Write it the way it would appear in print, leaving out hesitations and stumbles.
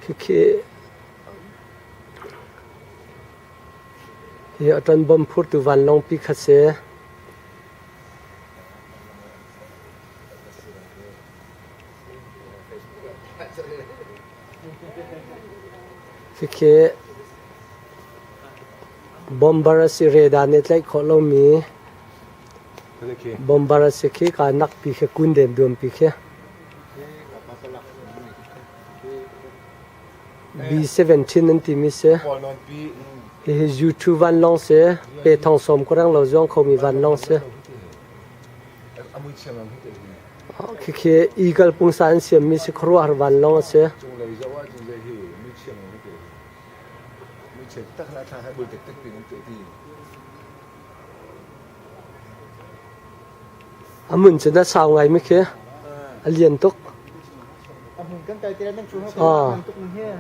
Khikhi hi a ṭanbom phurtu vanlawngpi kha si. Khikhi bomber a si radar nih tlaih khawh lomi bomber a si khi ka nakpi khi kun dem duampi khi. B-17 an timi si. Hihi U-2 vanlawng si. Pe thong sawm ka reng lo zuang khomi vanlawng si. Khikhi Eagle pungsa an siammi si khuaruahhar vanlawng a si. A mun cu na sau ngai mi khi. A lian tuk. A hmun kan kai te nan chu Ah. tuk ning hi.